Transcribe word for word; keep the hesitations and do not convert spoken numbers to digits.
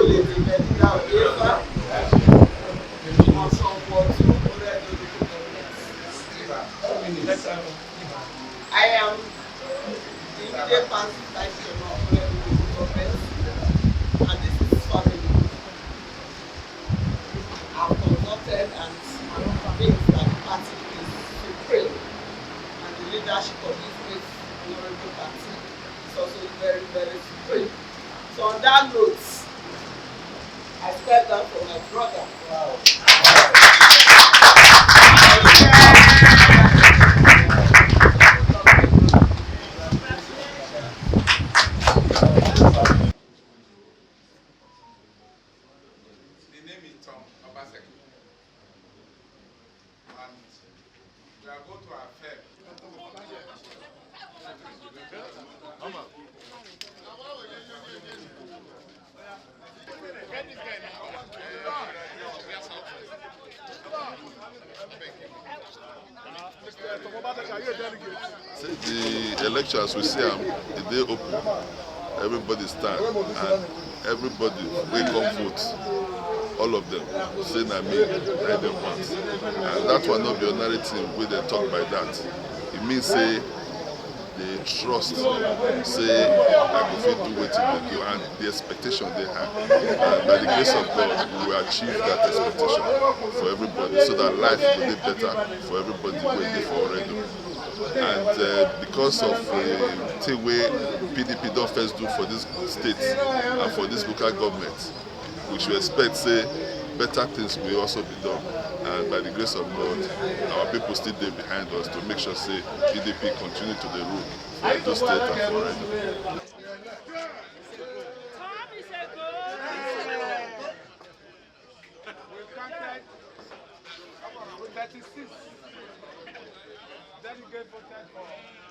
Belinda Oyefa, Osun Ward two, Oredo Local Government. I am the immediate past vice chairman of Oredo Local Government, and this is family. I've consulted and things that the party is supreme, and the leadership of this great honorable party is also very, very supreme. So on that note, I step down for my brother. The name is Tom Obaseki, and we are going to affirm. Say the election as we see am, e dey open. Everybody stand and everybody wey come vote, all of them say na me na dem want. And that one no be ordinary thing wey dem talk by that. E mean say dey trust say I go fit do wetin dey do, and the expectation dey high. And by the grace of God, we will achieve that expectation for everybody, so that life go dey better for everybody wey dey for Oredo. And uh, because of the thing wey P D P don first do for this state and for this local government, we should expect say better things will also be done. And by the grace of God, our people still dey behind us to make sure say P D P continue to dey rule for Edo State and for Oredo. We counted thirty-six delegates voted for.